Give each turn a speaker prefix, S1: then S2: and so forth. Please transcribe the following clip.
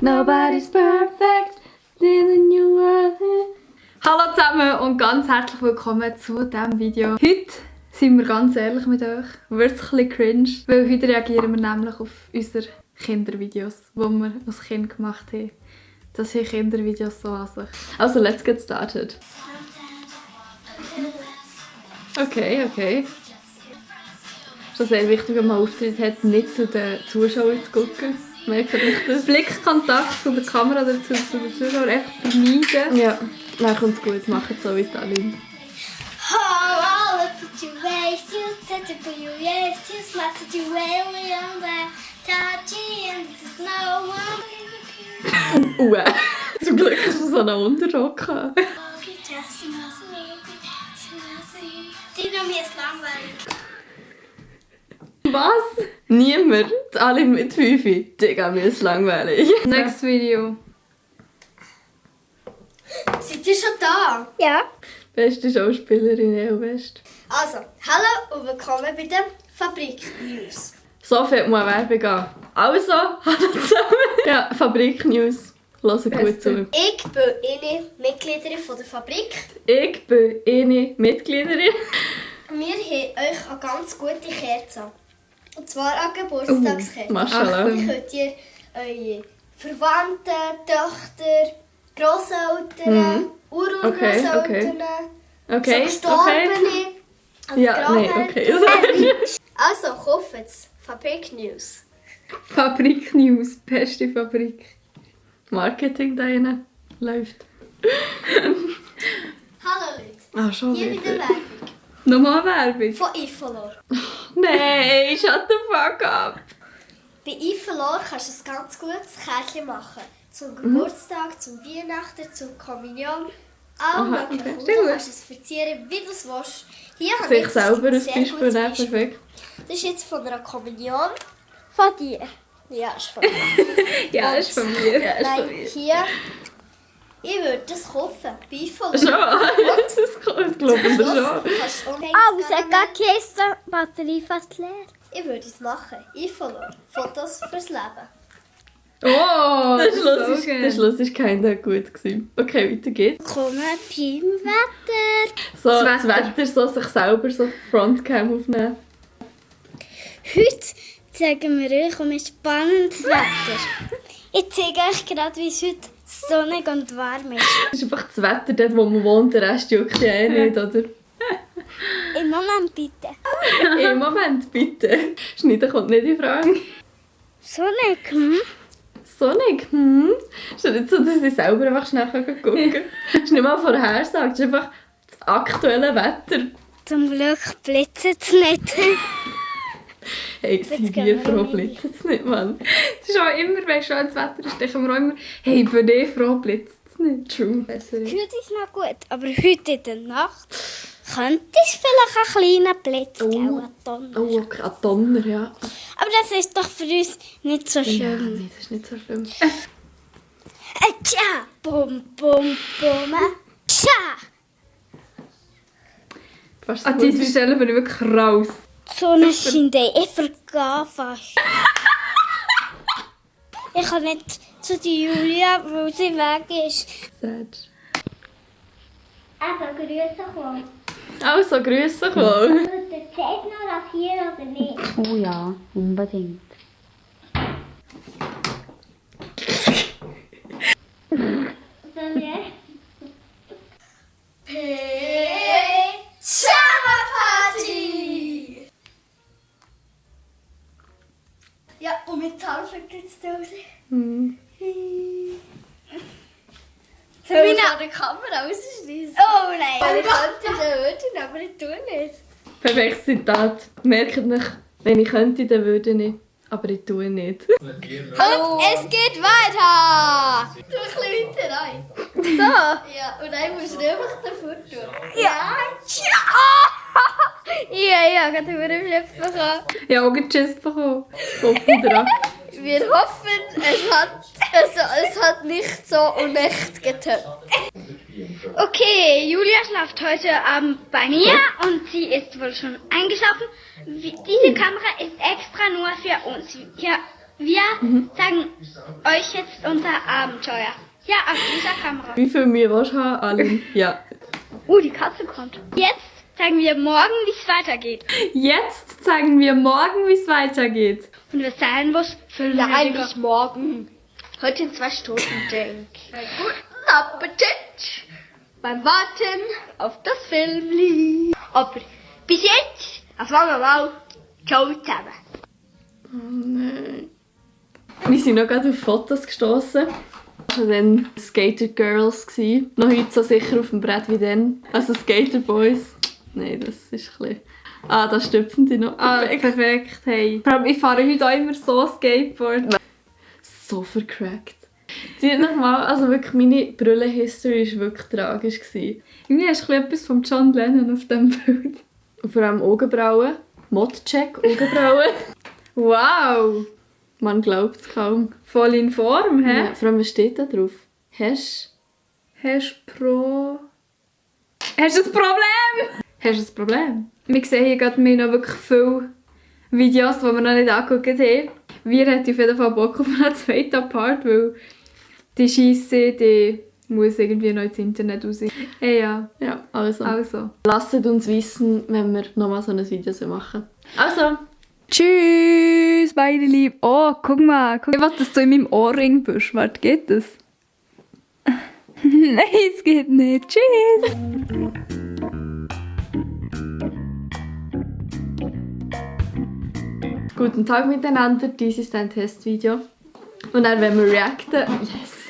S1: Nobody's perfect in the new world. Hallo zusammen und ganz herzlich willkommen zu diesem Video. Heute sind wir ganz ehrlich mit euch. Wird es ein bisschen cringe, weil heute reagieren wir nämlich auf unsere Kindervideos, die wir als Kind gemacht haben. Das sind Kindervideos so an sich. Also, let's get started. Okay. Es ist sehr wichtig, wenn man Auftritt hat, nicht zu den Zuschauern zu gucken. Merkt nicht den Blickkontakt zu der Kamera oder zu den Zuschauern einfach vermeiden. Ja, dann kommt es gut. Macht es so wie Talin.
S2: Oh, look at your waist, you set it for your waist, you smart at your way on there, touchy and there's no one.
S1: Zum Glück hast du so einen Unterrock gehabt.
S2: Digga, mir ist langweilig.
S1: Was? Niemand? Alle mit 5. Digga, mir ist langweilig. Next Video.
S2: Seid ihr schon da? Ja.
S1: Beste Schauspielerin, West.
S2: Also, hallo und willkommen bei den Fabrik News.
S1: So fängt mal Werbung an. Also, hallo zusammen. Ja, Fabrik News. Hört gut zu.
S2: Ich bin eine Mitgliederin von der Fabrik.
S1: Ich bin eine Mitgliederin.
S2: Wir haben euch eine ganz gute Kerze. Und zwar eine Geburtstagskerze.
S1: Mashallah.
S2: Die könnt ihr eure Verwandten, Töchter, Grosseltern, Urgroßeltern, so Gestorbene,
S1: Ja, nein, okay.
S2: Also, kauft es. Fabrik News.
S1: Fabrik News, beste Fabrik. Marketing da rein läuft.
S2: Hallo Leute.
S1: Ah, schon
S2: Hier
S1: wieder.
S2: wieder Werbung.
S1: Nochmal Werbung?
S2: Von Ifolor.
S1: Nein, shut the fuck up.
S2: Bei Ifolor kannst du ein ganz gutes Kärtchen machen. Zum Geburtstag, zum Weihnachten, zur Kommunion. All mögliche.
S1: okay.
S2: Und
S1: Sehr
S2: du
S1: gut.
S2: kannst es verzieren, wie du es willst. Hier habe
S1: Sich
S2: ich
S1: selber ein
S2: sehr
S1: Beispiel
S2: gutes
S1: nehmen, perfekt.
S2: Das ist jetzt von einer Kommunion. Von dir. Ja, ist von mir.
S1: Ja,
S2: Und-
S1: ist von mir. Ja, ist von
S2: Nein,
S1: mir.
S2: hier. Ich würde das kaufen. Bei Ifolor.
S1: Schon? Das glaube ich schon.
S2: Aber es hat gar keine Batterie fast leer. Ich würde es machen. Ifolor. Fotos fürs Leben.
S1: Oh, der Schluss ist keiner gut gewesen. Okay, weiter geht's.
S2: Kommen beim Wetter.
S1: So,
S2: Das
S1: das Wetter so sich selber so Frontcam aufnehmen.
S2: Heute zeigen wir euch um ein spannendes Wetter. Ich zeige euch gerade, wie es heute sonnig und warm ist.
S1: Das ist einfach das Wetter dort, wo man wohnt, der Rest juckt ja eh nicht, oder?
S2: Im Moment bitte.
S1: Im Moment, bitte. Schneiden kommt nicht in Frage.
S2: Sonnig,
S1: Sonnig, Ist ja nicht so, dass ich selber einfach schnell gucken kann. Das ist nicht mal Vorhersage, das ist einfach das aktuelle Wetter.
S2: Zum Glück blitzt es nicht.
S1: Hey, sind wir froh, blitzt es nicht, Mann.
S3: Es ist auch immer, wenn schönes Wetter ist, denken wir auch immer, hey, bin ich froh, blitzt es nicht.
S1: True.
S3: Besser ist.
S2: Heute ist noch gut, aber heute in der Nacht könnte es vielleicht ein kleiner Blitz geben, ein Donner.
S1: Oh, okay, ein Donner, ja.
S2: Aber das ist doch für uns nicht so
S1: Ja,
S2: schön.
S1: nee, das ist nicht so schlimm.
S2: Tja, bum, bum, bum, tja.
S1: Fast so
S3: An
S1: gut
S3: dieser
S1: wie-
S3: Stelle bin ich wirklich raus.
S2: Die Sonne scheint, ich vergehe fast. Ich kann nicht zu der Julia, weil sie weg ist.
S1: Sad.
S2: Also, grüße kommen.
S1: Also, Grüße wohl.
S2: Wird der Zeit noch rasieren oder nicht?
S4: Oh ja, unbedingt.
S2: Pyjama-Party! Ja, und mit Zahnfleck jetzt raus. Soll ich von der Kamera rausschließen? Oh nein! Ich könnte den würden, aber ich tue nicht.
S1: Perfektes Zitat. Merkt nicht, wenn ich könnte, dann würde ich. Aber ich tue nicht.
S2: Und es geht weiter! Du ein bisschen weiter rein. So? Ja, und dann musst du einfach davor tun. Ja! Ja, gerade haben wir einen Schlips bekommen.
S1: Ich habe auch Schiss bekommen. Offen dran.
S2: Wir hoffen, es hat nicht so unecht getötet. Okay, Julia schlaft heute Abend bei mir und sie ist wohl schon eingeschlafen. Diese Kamera ist extra nur für uns. Wir zeigen euch jetzt unser Abenteuer. Ja, auf dieser Kamera.
S1: Wie viel Mühe willst du haben, Aline? Ja.
S2: Die Katze kommt. Jetzt zeigen wir morgen, wie es weitergeht.
S1: Jetzt zeigen wir morgen, wie es weitergeht.
S2: Und wir sein was für
S5: Nein, nicht morgen. Heute in 2 Stunden, denk. Guten Appetit beim Warten auf das Filmli. Aber bis jetzt, auf einmal, ciao zusammen.
S1: Oh nein. Wir sind noch gerade auf Fotos gestossen. Das waren dann Skater Girls. Noch heute so sicher auf dem Brett wie dann. Also Skater Boys. Nein, das ist ein bisschen... da stüpfen die noch.
S3: Perfekt, hey. Vor allem, ich fahre heute auch immer so Skateboard.
S1: So vercrackt. Seht noch mal, also wirklich, meine Brüllen-History war wirklich tragisch.
S3: Irgendwie hast du etwas von John Lennon auf diesem Bild.
S1: Und vor allem Augenbrauen. Modcheck, Augenbrauen.
S3: Wow!
S1: Man glaubt es kaum.
S3: Voll in Form, hä?
S1: Ja, vor allem, was steht da drauf? Hast
S3: Hast du ein Problem? Hast du ein Problem? Wir sehen hier gerade noch wirklich viele Videos, die wir noch nicht angeguckt haben. Wir hätten auf jeden Fall Bock auf einen zweiten Part, weil die Scheisse, die muss irgendwie noch ins Internet raus. Ja.
S1: Ja, also.
S3: Also.
S1: Lasst uns wissen, wenn wir nochmal so ein Video machen. Also.
S3: Tschüss, beide lieb. Oh, guck mal. Ich will, dass du in meinem Ohrring bist. Warte, geht das? Nein, es geht nicht. Tschüss.
S1: Guten Tag miteinander, dies ist ein Testvideo. Und dann werden wir reacten. Yes,